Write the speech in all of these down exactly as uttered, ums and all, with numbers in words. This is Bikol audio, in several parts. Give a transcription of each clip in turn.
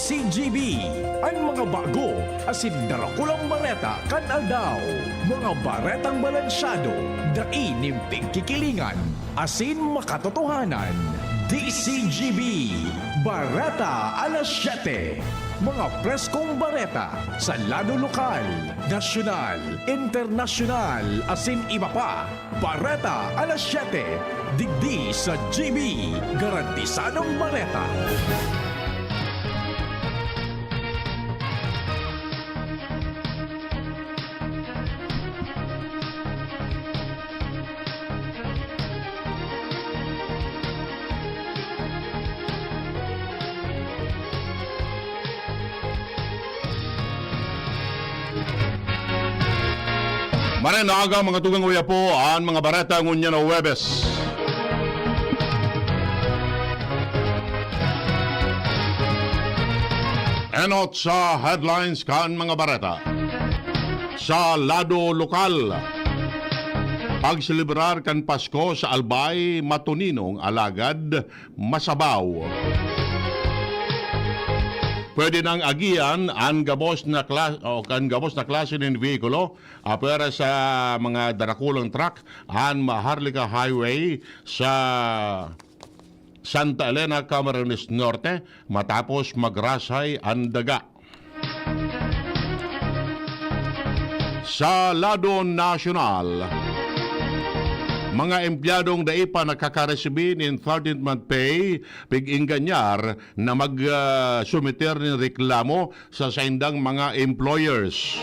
C G B, an mga bago asin darakulang bareta kan aldaw. Mga baretang balansyado, dai nin pigkikilingan asin makatotohanan. D C G B, Bareta Alas Siyete. Mga preskong bareta sa lado lokal, nasyonal, internasyonal, asin iba pa. Bareta Alas Siyete, digdi sa G B, garantisadong bareta. Maray na aga, mga tugang, uya po an mga bareta ngunyan na Huwebes. Enot sa headlines kan mga bareta. Sa lado lokal, pagselebrar kan Pasko sa Albay, matuninong alagad masabaw. Pwede nang agian an gabos na kla-, o kan gabos na klase nin vehikulo, apwera sa mga darakulang truck, an Maharlika Highway sa Santa Elena, Camarines Norte, matapos magrasay an daga. Sa lado nasyonal, mga empleyadong dai pa nakakaresibi nin thirteenth month pay, pig-engganyar na mag, ah, sumiter nin reklamo sa saindang mga employers.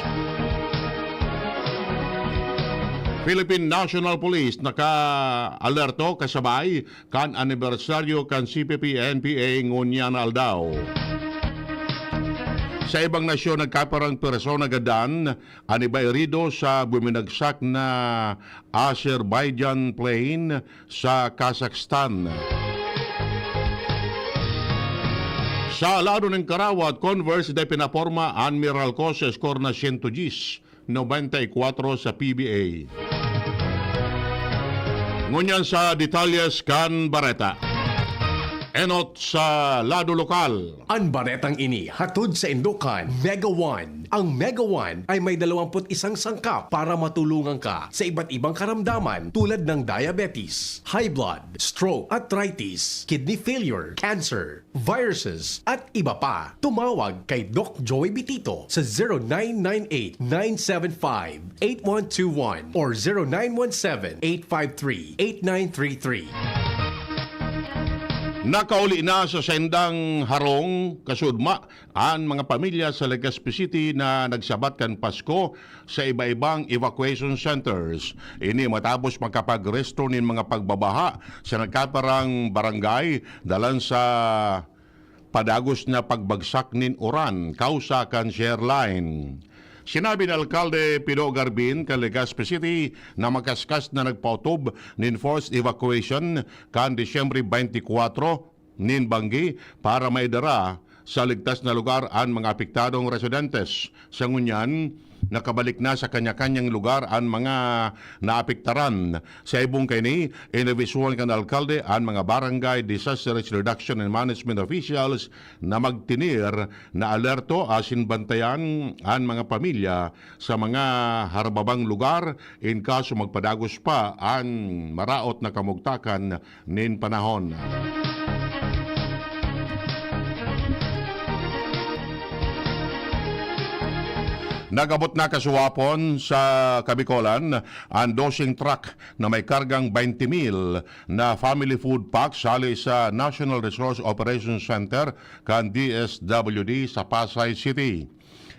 Philippine National Police naka-alerto kasabay kan anibersaryo kan C P P N P A ngunyan na aldaw. Sa ibang nasyon, nagkaparang persona gadan an iba herido sa buminagsak na Azerbaijan plane sa Kazakhstan. Sa lado nin karawat, Converse dai pinaporma an Meralco sa skor na siyento diyes, nobenta y kuwatro sa P B A. Ngunyan sa detalyes kan bareta. Enot sa lado lokal. An baretang ini hatod saindo kan Mega One. Ang Mega One ay may dalawampu't isang sangkap para matulungan ka sa iba't ibang karamdaman tulad ng diabetes, high blood, stroke, arthritis, kidney failure, cancer, viruses, at iba pa. Tumawag kay Doc Joey Bitito sa zero nine nine eight, nine seven five, eight one two one or zero nine one seven, eight five three, eight nine three three. Nakauli na sa saindang harong, kasudma, an mga pamilya sa Legazpi City na nagsabat kan Pasko sa iba-ibang evacuation centers. Ini matapos makapagresto nin mga pagbabaha sa nagkaparang barangay dalan sa padagos na pagbagsak nin uran kausa kan shear line. Sinabi ni Alkalde Pido Garbin kan Legazpi City na makaskas na nagpaotob nin forced evacuation kan Disyembre twenty-four nin banggi para maidara sa ligtas na lugar an mga apektadong residentes. Sa ngunyan, nakabalik na sa kanya-kanyang lugar an mga naapektaran. Sa ibong kaini, inabisuhan kan alkalde an mga barangay disaster risk reduction and management officials na magtinir na alerto asin bantayan an mga pamilya sa mga harbabang lugar in kaso magpadagos pa an maraot na kamugtakan nin panahon. Nag-abot na kasuwapon sa Kabikolan an doseng truck na may kargang twenty mil na family food packs hali sa National Resource Operations Center kan D S W D sa Pasay City.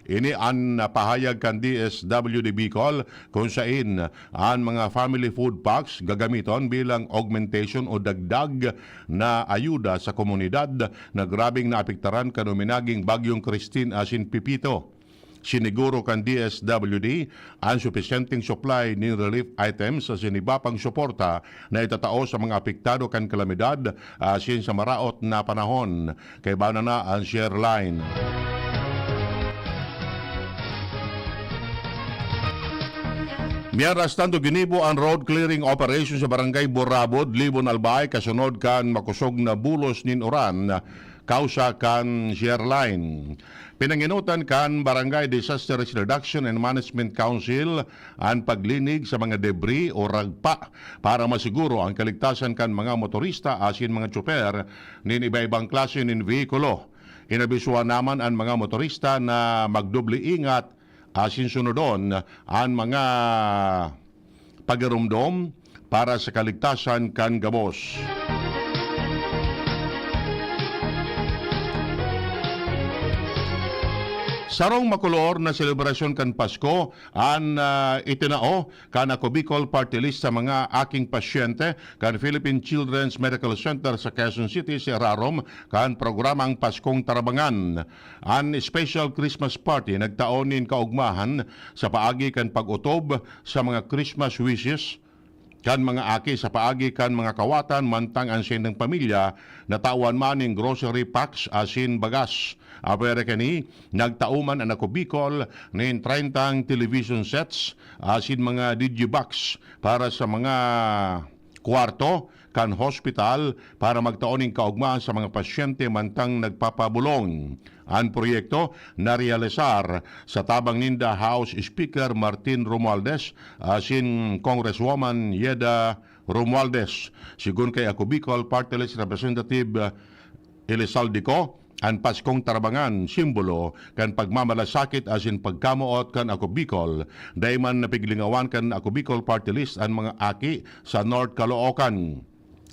Ini an pahayag kan D S W D Bicol, kun sain an mga family food packs gagamiton bilang augmentation o dagdag na ayuda sa komunidad na grabeng naapektaran kan uminaging Bagyong Christine asin Pepito. Siniguro kan D S W D an supisyenteng supply nin relief items asin iba pang suporta na itatao sa mga apektado kan kalamidad asin sa maraot na panahon. Kaiba na na an shear line. Mientras tanto, ginibo an road clearing operation sa Barangay Burabod, Libon, Albay, kasunod kan makosog na bulos nin uran kausa kan Sierra Line. Pinangenotan kan Barangay Disaster Risk Reduction and Management Council an paglinig sa mga debris o ragpa para masiguro ang kaligtasan kan mga motorista asin mga tsoper nin iba-ibang klase nin vehikulo. Inabisuhan naman an mga motorista na magdoble ingat asin sunodon an mga pagaromdom para sa kaligtasan kan gabos. Sarong makolor na selebrasyon kan Pasko an, ah, itinao kan Ako Bicol Party List sa mga aking pasyente kan Philippine Children's Medical Center sa Quezon City, si Rarom, kan programang Paskong Tarabangan. An special Christmas party nagtao nin kaogmahan sa paagi kan pag-otob sa mga Christmas wishes kan mga aki sa paagi kan mga kawatan, mantang an saindang pamilya natawan man nin grocery packs asin bagas. Apwera kani, nagtao man an Ako Bicol nin treyntang television sets asin mga digibox para sa mga kwarto kan hospital para magtao nin kaogmahan sa mga pasyente mantang nagpapabulong. An proyekto narealisar sa tabang ninda House Speaker Martin Romualdez asin Congresswoman Yeda Romualdez. Sigon kay Ako Bicol Party List Representative Elizalde Co, an Paskong Tarabangan, simbolo kan pagmamalasakit asin pagkamoot kan Ako Bicol. Dai man napiglingawan kan Ako Bicol Party List an mga aki sa North Caloocan.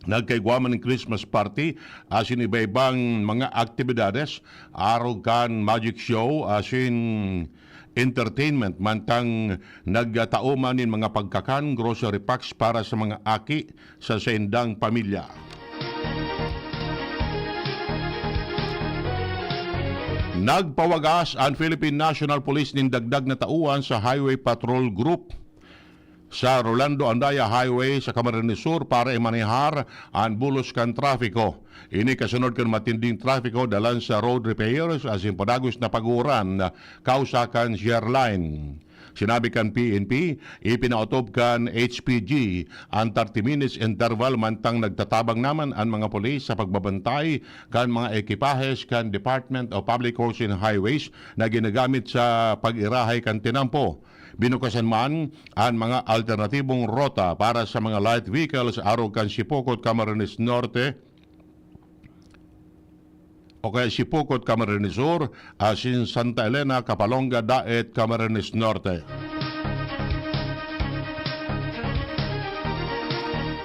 Nagkaigwa man nin Christmas party asin iba-ibang mga aktibidades, arog kan magic show asin entertainment, mantang nagtao man nin mga pagkakan, grocery packs para sa mga aki sa saindang pamilya. Nagpawagas an Philippine National Police nin dagdag na tauhan sa Highway Patrol Group sa Rolando Andaya Highway sa Camarines Sur para imanehar an bulos kan trapiko. Ini kasunod kan matinding trapiko dalan sa road repairs asin padagos na pag-uuran kausa kan Sierra Line. Sinabi kan P N P, ipinaotob kan H P G an thirty minutes interval, mantang nagtatabang naman an mga pulis sa pagbabantay kan mga ekipahes kan Department of Public Works and Highways na ginagamit sa pag-irahay kan tinampo. Binukasan man an mga alternatibong rota para sa mga light vehicles arog kan Sipocot, Camarines Norte, o kaya Sipocot, Camarines Sur, asin Santa Elena, Capalonga, Daet, Camarines Norte.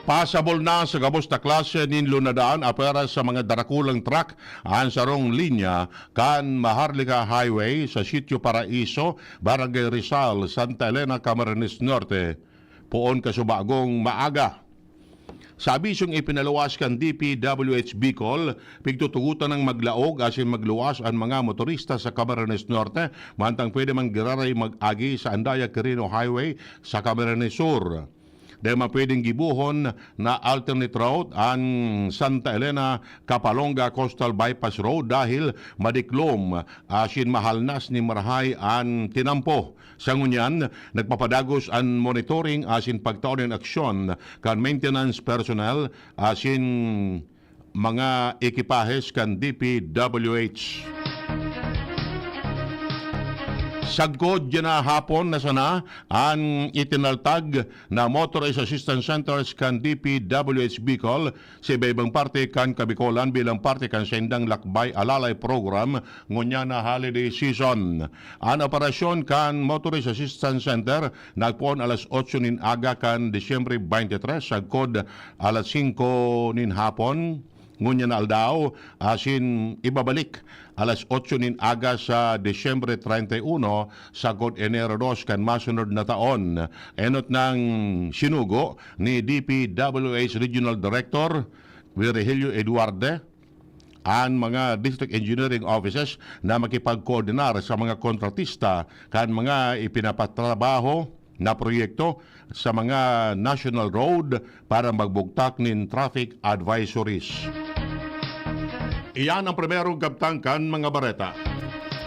Pasabol na sa gabos na klase nin lunadaan apwera sa mga darakulang truck an sarong linya kan Maharlika Highway sa Sitio Paraiso, Barangay Rizal, Santa Elena, Camarines Norte, poon kasubagong maaga. Sa abisong ipinaluwas kan D P W H Bicol, pigtutugotan nang maglaog asin magluwas an mga motorista sa Camarines Norte, mantang pwede man giraray mag-agi sa Andaya Quirino Highway sa Camarines Sur. Dai man pwedeng gibohon na alternate route an Santa Elena, Capalonga Coastal Bypass Road dahil madiklom asin mahalnas nin marahay an tinampo. Sa ngunyan, nagpapadagos an monitoring asin pagtao nin aksyon kan maintenance personnel asin mga ekipahes kan D P W H. Sagkod diyan na hapon na sana an itinaltag na Motorized Assistance Centers kan D P W H Bicol sa iba-ibang parte kan Kabicolan bilang parte kan saindang Lakbay Alalay Program ngunyan na holiday season. An operasyon kan Motorized Assistance Center nagpoon alas otso nin aga kan Disyembre twenty-three sagkod alas singko nin hapon ngunyan na aldaw, asin ibabalik alas otso nin aga sa Disyembre treinta y uno, sagkod Enero dos kan masunod na taon. Enot nang sinugo ni D P W H Regional Director Virgilio Eduarde an mga District Engineering Offices na makipagkoordinar sa mga kontratista kan mga ipinapatrabaho na proyekto sa mga national road para magbugtak nin traffic advisories. Iyan ang primerong kabtang kan mga bareta.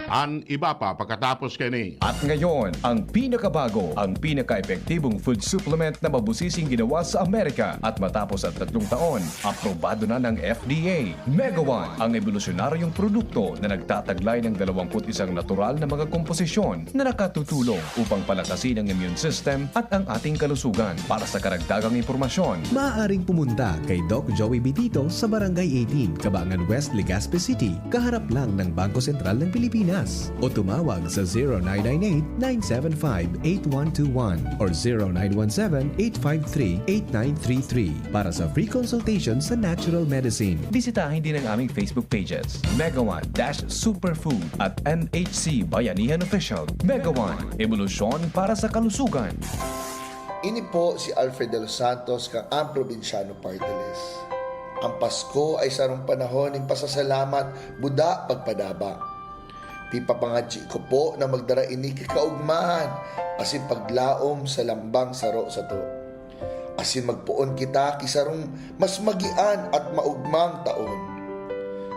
An iba pa pakatapos kaini. At ngayon, ang pinakabago, ang pinaka-epektibong food supplement na mabusising ginawa sa Amerika at matapos ang tatlong taon, aprobado na ng F D A. Mega One, ang ebolusyonaryong produkto na nagtataglay ng dalawampu't isang natural na mga komposisyon na nakatutulong upang palakasin ang immune system at ang ating kalusugan. Para sa karagdagang impormasyon, maaaring pumunta kay Doc Joey Bitito sa Barangay eighteen, Cabangan West, Legazpi City, kaharap lang ng Bangko Sentral ng Pilipinas, o tumawag sa zero nine nine eight, nine seven five, eight one two one or zero nine one seven, eight five three, eight nine three three para sa free consultation sa natural medicine. Bisitahin din ang aming Facebook pages, Mega One dash Superfood at M H C Bayanihan Official. Mega One, ebolusyon para sa kalusugan. Ini po si Alfred De Los Santos kan Ang Probinsyano Party List. Ang Pasko ay sarong panahon nin pasasalamat, buda pagpadaba. Pipapangadyi ko po na magdara ini ki kaogmahan asin paglaom sa lambang saro sato, asin magpoon kita ki sarong mas magian at maogmang taon.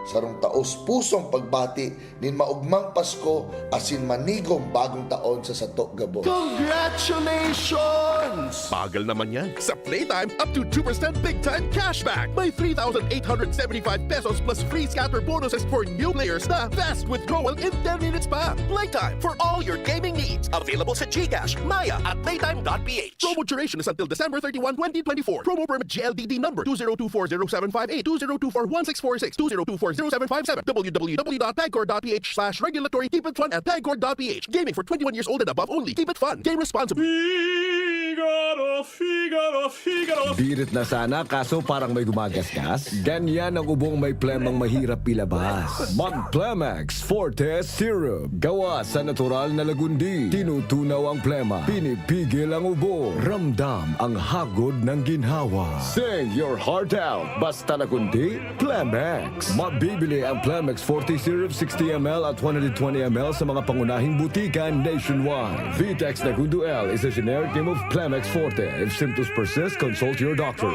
Sarong taos pusong pagbati nin maogmang Pasko asin manigong bagong taon sa sato gabos. Congratulations! Bagal naman yan. Sa Playtime, up to two percent big time cashback. May three thousand eight hundred seventy-five pesos plus free scatter bonuses for new players na fast withdrawal in ten minutes pa. Playtime for all your gaming needs. Available sa GCash, Maya, at playtime dot ph. Promo duration is until December thirty-one, twenty twenty-four. Promo permit G L D D number two zero two four zero seven five eight, two zero two four one six four six, two zero two four zero seven five seven, w w w dot pagcor dot p h slash regulatory, keep it fun at pagcor dot p h. Gaming for twenty-one years old and above only. Keep it fun. Game responsibly. Figaro, Figaro, Figaro. Birit na sana, kaso parang may gumagasgas. Ganyan ang ubong may plemang mahirap ilabas. Mag Plemex Forte Syrup. Gawa sa natural na lagundi. Tinutunaw ang plema. Pinipigil ang ubo. Ramdam ang hagod ng ginhawa. Sing your heart out. Basta lagundi, Plemex. Mabibili ang Plemex Forte Syrup sixty M L at one hundred twenty M L sa mga pangunahing butika nationwide. Vitex Nagundo L is a generic name of Plemex Forte. If symptoms persist, consult your doctor.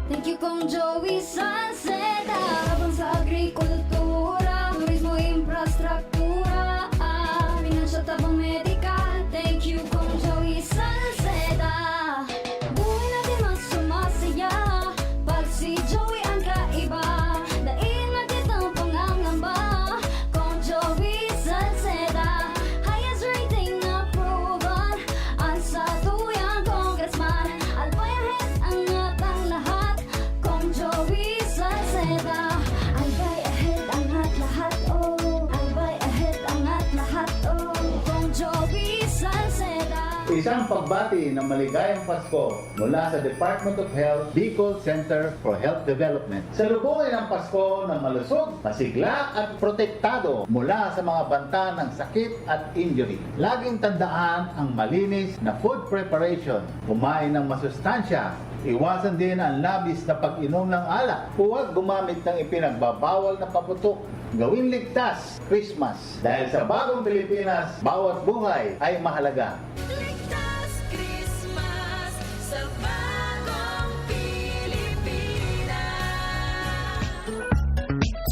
Thank you, Kong Joey Salceda. Tabang sa agrikultura, turismo, infrastruktura, ah, financial, tabang medikal. Thank you, Kong Joey Salceda. Buhay natin mas sumasaya pag si Joey ang kaiba. Dai na kitang pangangamba, Kong Joey Salceda. Highest rating approval an satuyang congressman. Albay ahead angat ang lahat, Kong Joey Salceda. Albay ahead angat lahat, oh. Albay ahead angat lahat, oh. Kong Joey Salceda. Isang pagbati ng maligayang Pasko mula sa Department of Health, Bicol Center for Health Development. Salubungin ang Pasko ng malusog, masigla at protektado mula sa mga banta ng sakit at injury. Laging tandaan ang malinis na food preparation. Kumain ng masustansya. Iwasan din ang labis na pag-inom ng alak. Huwag gumamit ng ipinagbabawal na paputok. Gawin ligtas Christmas. Dahil sa bagong Pilipinas, bawat buhay ay mahalaga. Ligtas Christmas sa bagong Pilipinas.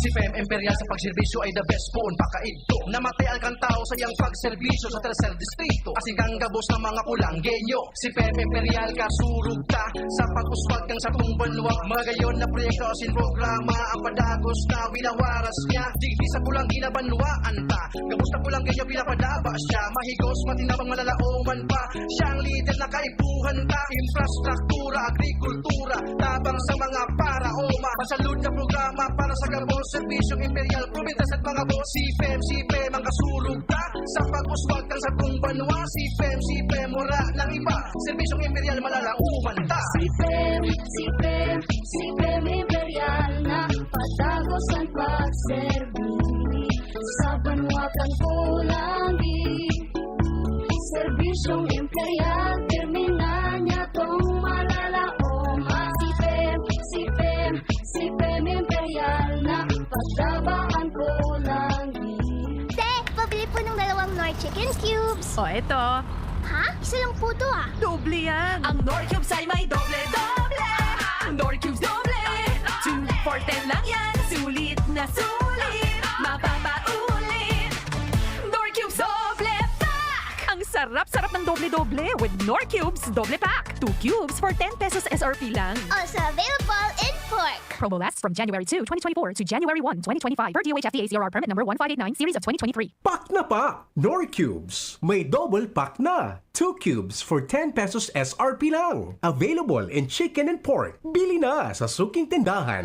Si P M Imperial sa pagserbisyo ay the best poon pakaidto. Namatay ang kantao sa iyang pagserbisyo sa tercer distrito. Asin kang gabos ng mga Pulanggenyo. Si P M Imperial kasurog ta sa pag-uswag kan satong banwa. Magayon na proyekto asin programa ang padagos na winawaras niya. Digdi sa Pulanggi na banwaan ta. Gabos na Pulanggenyo pinapadaba siya. Mahigos, matinabang, malalaoman pa. Siyang lider na kaipuhan ta. Infrastruktura, agrikultura, tabang sa mga paraoma. Masalud na programa para sa gabos. Serbisyong Imperial, probintas at mga boss. Si P M, si P M ang kasurog ta. Sa pag-uswag kan satong banwa, si P M, si P M, wara nang iba. Serbisyong Imperial, malalaoman ta. Si P M, si P M, si P M Imperial na padagos an pagserbi sa banwa kan Pulanggi. Serbisyong Imperial, pirmi na niya tong malalaoman. Si P M, si P M, si P M Imperial na padaba an Pulanggi. Te, pabili po ng dalawang Knorr Chicken Cubes. O, eto. Ha? Isa lang po to, ah. Doble yan. Ang Knorr Cubes ay may doble-doble. Knorr Cubes doble. Two for ten lang yan. Sulit na sulit. Doble-doble with Knorr Cubes Doble Pack. Two cubes for ten pesos S R P lang. Also available in pork. Promo lasts from January two, twenty twenty-four to January one, twenty twenty-five, per D O H F D A C R R permit number one five eight nine, series of twenty twenty-three. Pack na pa! Knorr Cubes, may double pack na. Two cubes for ten pesos S R P lang. Available in chicken and pork. Bili na sa suking tindahan.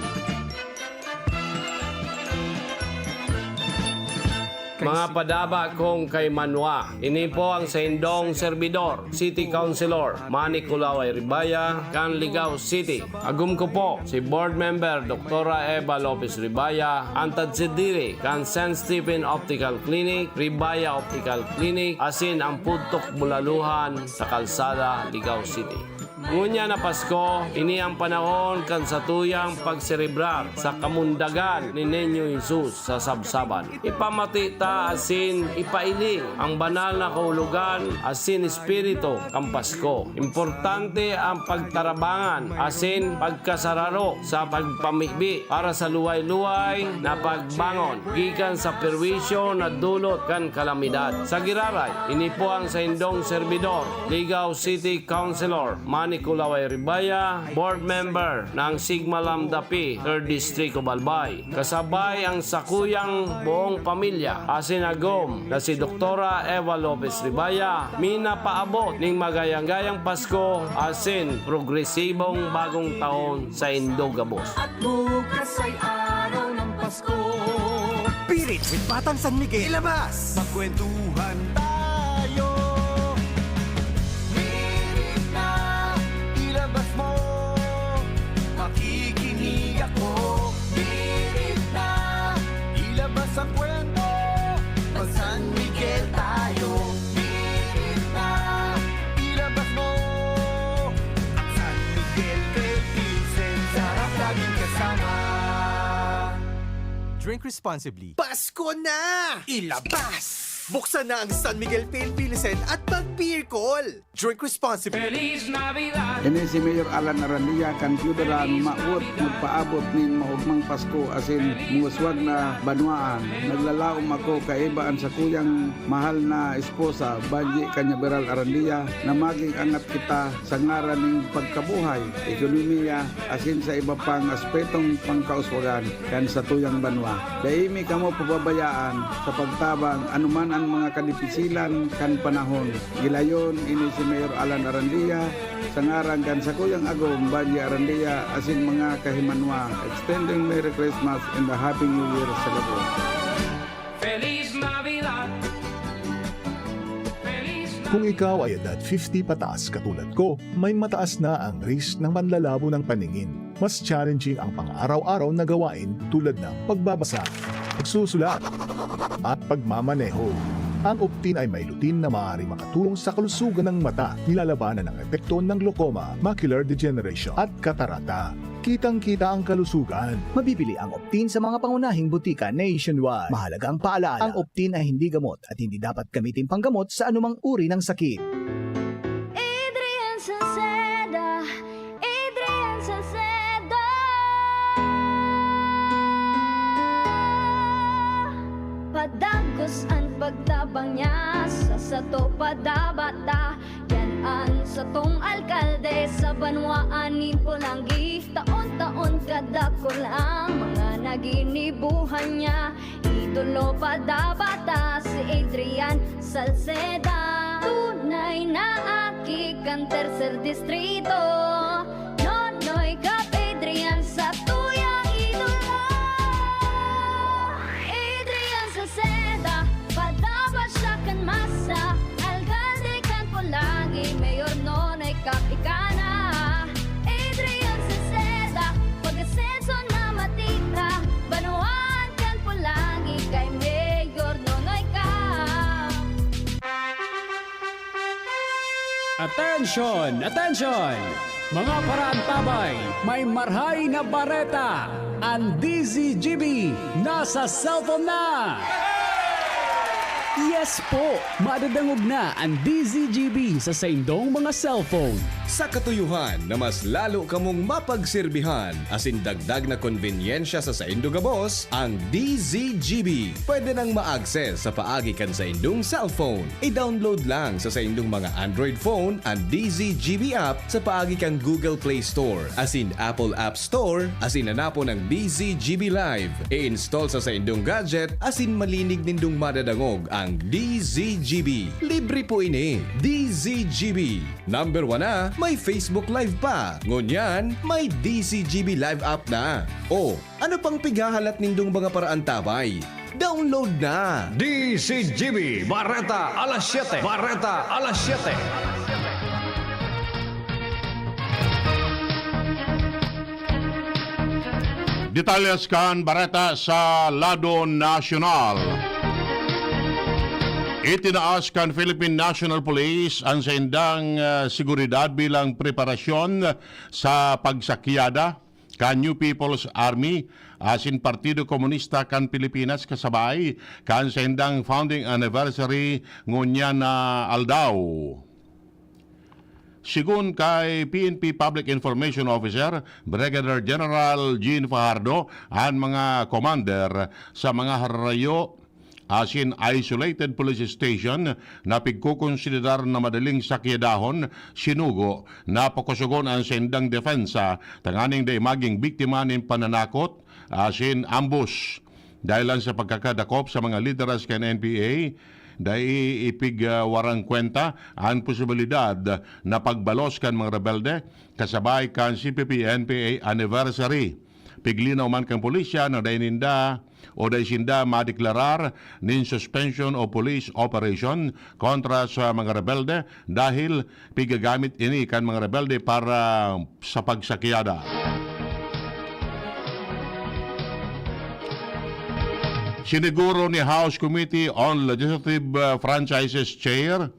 Mga padaba kong kaimanwa, ini po ang saindong serbidor, City Councilor Manny Kulaway Ribaya, kan Ligao City. Agom ko po si Board Member Doktora Eva Lopez Ribaya, an tagsadiri kan Saint Stephen Optical Clinic, Ribaya Optical Clinic, asin ang Pudtok Bulaluhan sa Kalsada, Ligao City. Ngunyan na Pasko, ini ang panahon kan satuyang pagserebrar sa kamundagan ni Niño Jesus sa sabsaban. Ipamati ta asin ipailing ang banal na kahulogan asin espiritu kan Pasko. Importante ang pagtarabangan asin pagkasararo sa pagpamibi para sa luway-luway na pagbangon gikan sa perwisyo na dulot kan kalamidad. Sa giraray, ini po ang saindong serbidor, Ligao City Councilor Manny Kulaway Ribaya, Board Member ng Sigma Lambda Pi, Third District of Albay. Kasabay ang sakuyang buong pamilya, asin agom na si Doktora Eva Lopez Ribaya, minapaabot ning magayang-gayang Pasko asin progresibong bagong taon saindo gabos. At bukas ay araw ng Pasko. Spirit with Batang San Miguel. Ilabas! Magkwentuhan tayo. Merit na, ilabas mo. Makikinig ako. Merit na, ilabas ang kwento. Mag-San Miguel tayo. Merit na, ilabas mo. Ang San Miguel Philippines, sarap laging kasama. Drink responsibly. Pasko na! Ilabas! Buksan na ang San Miguel Pale Pilsen at mag-beer call! Drink responsibly. Feliz Navidad. Ini si Mayor Alan Arandia kan Ciudadan, mawot magpaabot nin maogmang Pasko asin muwaswag na banwaan. Naglalaom ako kaiba an sakuyang mahal na esposa, Banji Cañaveral Arandia, na maging angat kita sa ngaran nin pagkabuhay, ekonomiya, asin sa iba pang aspetong pangkauswagan kan satuyang banwa. Dai mi kamo pababayaan sa pagtabang anuman an mga kadipisilan kan panahon. Gilayon ini si Mayor Alan Arandia, sa ngaran kan sakuyang agom, Banji Arandia, asin mga kahimanwa. Extending Merry Christmas and a Happy New Year sa gabos. Feliz Navidad. Feliz Navidad. Kung ikaw ay edad fifty pataas katulad ko, may mataas na ang risk ng panlalabo ng paningin. Mas challenging ang pang-araw-araw na gawain tulad ng pagbabasa, pagsusulat, at pagmamaneho. Ang Optin ay may lutein na maaaring makatulong sa kalusugan ng mata, nilalabanan ang epekto ng glaucoma, macular degeneration, at katarata. Kitang-kita ang kalusugan. Mabibili ang Optin sa mga pangunahing butika nationwide. Mahalagang paalaala, ang Optin ay hindi gamot at hindi dapat gamitin panggamot sa anumang uri ng sakit. Adrian Salceda, Adrian Salceda. Padagos an pagtabang niya sa sato, padabata. Yan an satong alkalde sa banwaan nin Polangui. Taon-taon kadakul ang mga naginibuhan niya. Idolo pa dapat ta si Adrian Salceda. Tunay na aki kan Tercer Distrito. Nonoy Cap Adrian sa tuyang idolo. Adrian Salceda, padaba siya kan masa. Alkalde kan Polangui, Mayor Nonoy Cap ika na. Adrian Salceda, pag-asenso na matita. Banwaan kan Polangui kay Mayor Nonoy Cap. Attention! Attention! Mga paraantabay, may marhay na bareta! Ang D Z G B nasa cellphone na! Yes po! Madadangog na an D Z G B sa saindong mga cellphone. Sa katuyohan na mas lalo kamong mapagserbihan asin dagdag na konbenyensya sa saindo gabos, ang D Z G B pwede nang ma-access sa paagi kan saindong cellphone. I-download lang sa saindong mga Android phone an D Z G B app sa paagi kan Google Play Store asin Apple App Store asin hanapon ang D Z G B Live. I-install sa saindong gadget asin malinig nindong madadangog ang D Z G B. Libre po ini. D Z G B. Number one na, may Facebook Live pa. Ngunyan, may D Z G B Live app na. O, ano pang pighahalat nindong mga paraantabay? Download na! D Z G B, Bareta alas siyete. Bareta alas siyete. Detalyes kan bareta sa lado nasyonal. Itinaas kan Philippine National Police an saindang, ah, seguridad bilang preparasyon sa pagsakyada kan New People's Army asin Partido Komunista kan Pilipinas kasabay kan saindang founding anniversary ngunyan na aldaw. Sigon kay P N P Public Information Officer Brigadier General Jean Fajardo, an mga commander sa mga harayo asin isolated police station na pigkokonsiderar na madaling sakyadahon, sinugo na pakosogon an saindang depensa tanganing dai magin biktima nin pananakot asin ambush. Dahil lang sa pagkakadakop sa mga lideres kan N P A, dai ipigwarang kwenta an posibilidad na pagbalos kan mga rebelde kasabay kan C P P-N P A anniversary. Piglinaw man kan pulisya na dai ninda o dai sinda madeklarar nin suspension o police operation kontra sa mga rebelde dahil pigagamit ini kan mga rebelde para sa pagsakyada. Siniguro ni House Committee on Legislative, uh, Franchises Chair,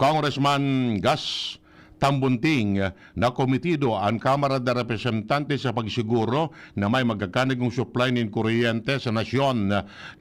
Congressman Gus Tambunting, uh, na komitido an Kamara de Representantes sa pagsiguro na may magkakanigong supply nin kuryente sa nasyon.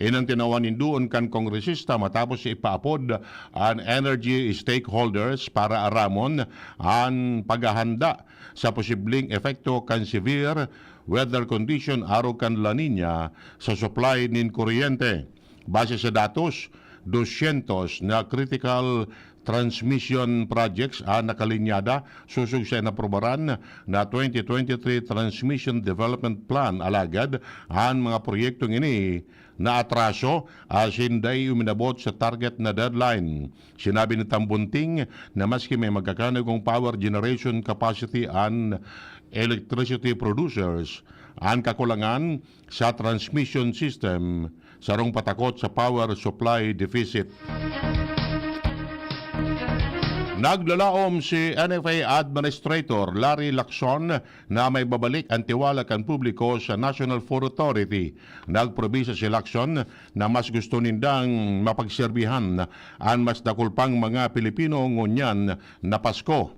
Ini an tinawan nin duon kan kongresista matapos ipaapod an energy stakeholders para aramon an paghahanda sa posibleng epekto kan severe weather condition arog kan La Niña sa supply nin kuryente. Base sa datos, dosyentos na critical transmission projects an nakalinyada sosog sa inaprobaran na twenty twenty-three Transmission Development Plan. Alagad, an mga proyektong ini naatraso asin dai uminabot sa target na deadline. Sinabi ni Tambunting na maski may magkakanigong power generation capacity an electricity producers, an kakulangan sa transmission system sarong patakot sa power supply deficit. Naglalaom si N F A Administrator Larry Lacson na may babalik an tiwala kan publiko sa National Food Authority. Nagprobisa si Lacson na mas gusto nindang mapagserbihan an mas dakul pang mga Pilipino ngunyan na Pasko.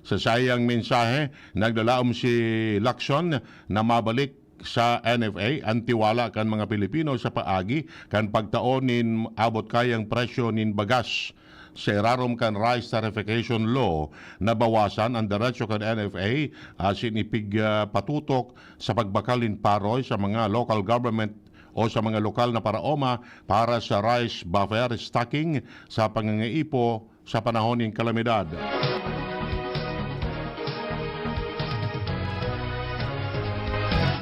Sa saiyang mensahe, naglalaom si Lacson na mabalik sa N F A an tiwala kan mga Pilipino sa paagi kan pagtao nin abot-kayang presyo nin bagas. Sa irarom kan Rice Tarification Law, nabawasan an derecho kan N F A asin ipig, ah, patutok sa pagbakal nin paroy sa mga local government o sa mga lokal na paraoma para sa rice buffer stocking sa pangangaipo sa panahon nin kalamidad.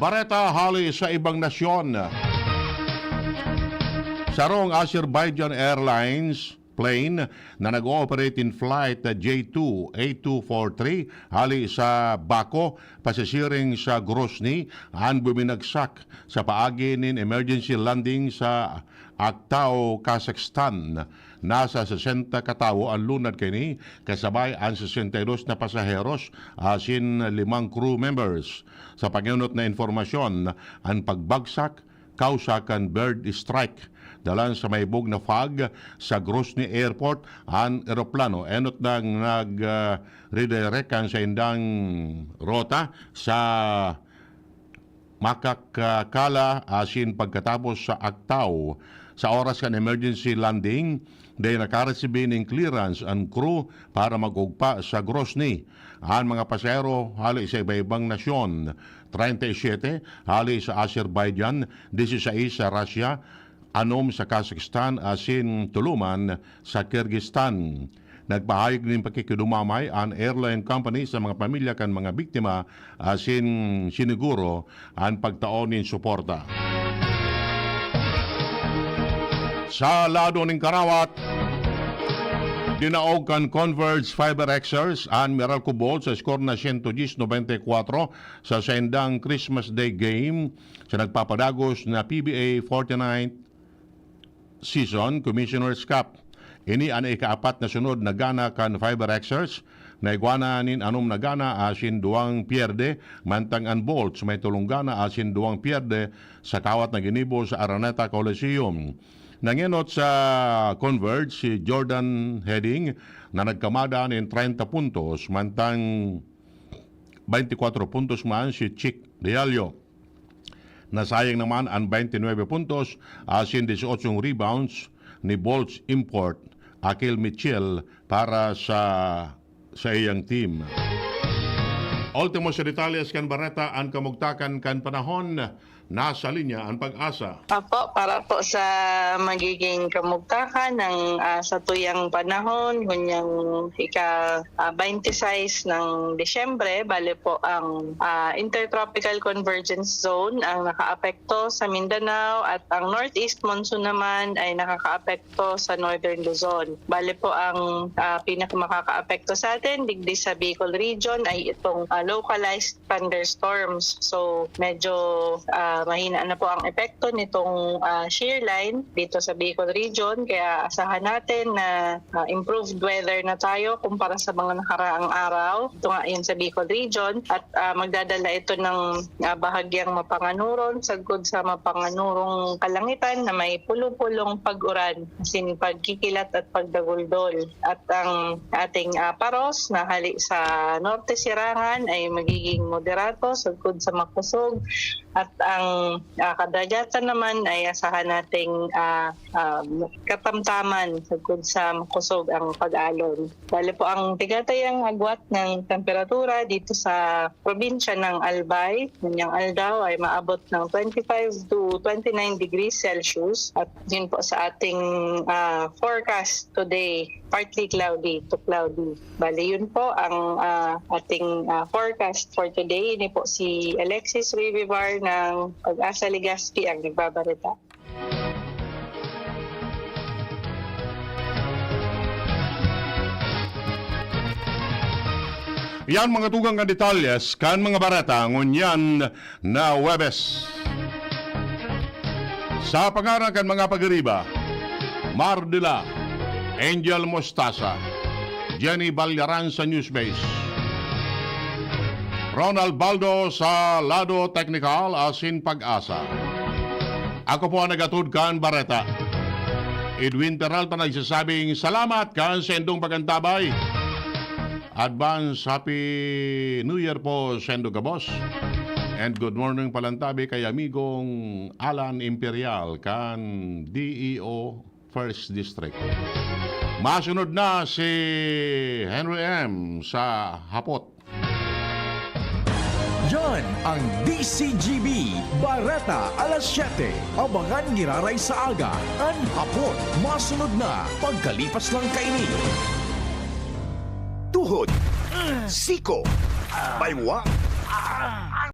Bareta hali sa ibang nasyon. Sarong Azerbaijan Airlines plane na nag-ooperate in flight J two eight two four three hali sa Baku, pasisiring sa Grozny, an buminagsak sa paagi nin emergency landing sa Aktau, Kazakhstan. Nasa sesenta ka tawo an lunad kaini, kasabay an sesenta y dos na pasaheros asin limang crew members. Sa pag-enot na impormasyon, an pagbagsak kausa kan bird strike. Dalan sa maibog na fog sa Grozny Airport an eroplano. Enot nang nag, ah, redirect kan saindang rota sa makakakala asin pagkatapos sa aktaw, sa oras kan emergency landing, dai nakaresibi nin clearance an crew para mag-ugpa sa Grozny. An mga pasahero hali sa iba-ibang nasyon, treinta y siete hali sa Azerbaijan, dieciséis sa Russia, anom sa Kazakhstan asin tuluman sa Kyrgyzstan. Nagpahayag nin pakikidumamay an airline company sa mga pamilya kan mga biktima asin siniguro an pagtao nin suporta. Sa lado nin karawat, dinaog kan Converge Fiber Xers an Meralco Bolt sa skor na siyento diyes nobenta y kwatro sa saindang Christmas Day game sa nagpapadagos na P B A forty-ninth Season Commissioner's Cup. Ini an ikaapat na sunod na gana kan Fiber Xers na igwa na nin anom na gana asin duwang pierde, mantang an Bolts may tolong gana asin duwang pierde sa kawat na ginibo sa Araneta Coliseum. Nangenot sa Converge si Jordan Heading na nagkamada nin treinta puntos, mantang twenty-four puntos man si Chick Reallo. Nasayang naman an twenty-nine puntos asin dieciocho rebounds ni Bolts import Akil Mitchell para sa, sa iyang team. Ultimo sa detalles kan bareta, an kamugtakan kan panahon. Nasa linya an Pag-asa. Apo, para po sa magiging kamugtakan ng, ah, satuyang panahon, ngunyang ika, ah, twenty-six ng Disyembre, bale po ang, ah, Intertropical Convergence Zone ang nakaapekto sa Mindanao at ang Northeast Monsoon naman ay nakakaapekto sa Northern Luzon. Bale po ang, ah, pinakamakakaapekto sa atin digdi sa Bicol Region ay itong, ah, localized thunderstorms. So, medyo, ah, mahina na po ang epekto nitong, ah, shear line dito sa Bicol Region. Kaya asahan natin na, ah, improved weather na tayo kumpara sa mga nakaraang araw. Ito nga yun sa Bicol Region. At, ah, magdadala ito ng, ah, bahagyang mapanganuron sagkod sa mapanganurong kalangitan na may pulo-pulong pag-uran, asin pagkikilat at pagdaguldol. At ang ating, ah, paros na hali sa Norte Sirangan ay magiging moderato sagkod sa makusog. At ang, ah, kadagatan naman ay asahan nating, ah, ah, katamtaman sagkod sa makusog ang pag-alon. Bale po, ang tigatayang agwat ng temperatura dito sa probinsya ng Albay, nganyang aldaw ay maabot ng twenty-five to twenty-nine degrees Celsius. At yun po sa ating, ah, forecast today, partly cloudy to cloudy. Bali, yun po ang, ah, ating, ah, forecast for today. Ini po si Alexis Rivivar ng Pag-asa Legazpi ang nagbabarita. Yan mga tugang kan detalles kan mga bareta ngunyan na Huwebes. Sa pangaran kan mga pagiriba, Mar Dila, Angel Mostaza, Jenny Balyaran sa Newsbase, Ronald Baldo sa lado teknikal asin Pag-asa. Ako po ang nagatod kan bareta. Edwin Peralta nagsasabing salamat kan sa indong pagantabay. Advance Happy New Year po sa indo gabos. And good morning palantabi kay amigong Alan Imperial kan D E O First District. Masunod na si Henry M sa Hapot. Yan ang D C G B Bareta alas siyete. Abangan giraray sa aga. An Hapot, masunod na pagkalipas lang kaini. Tuhod, siko, baywa,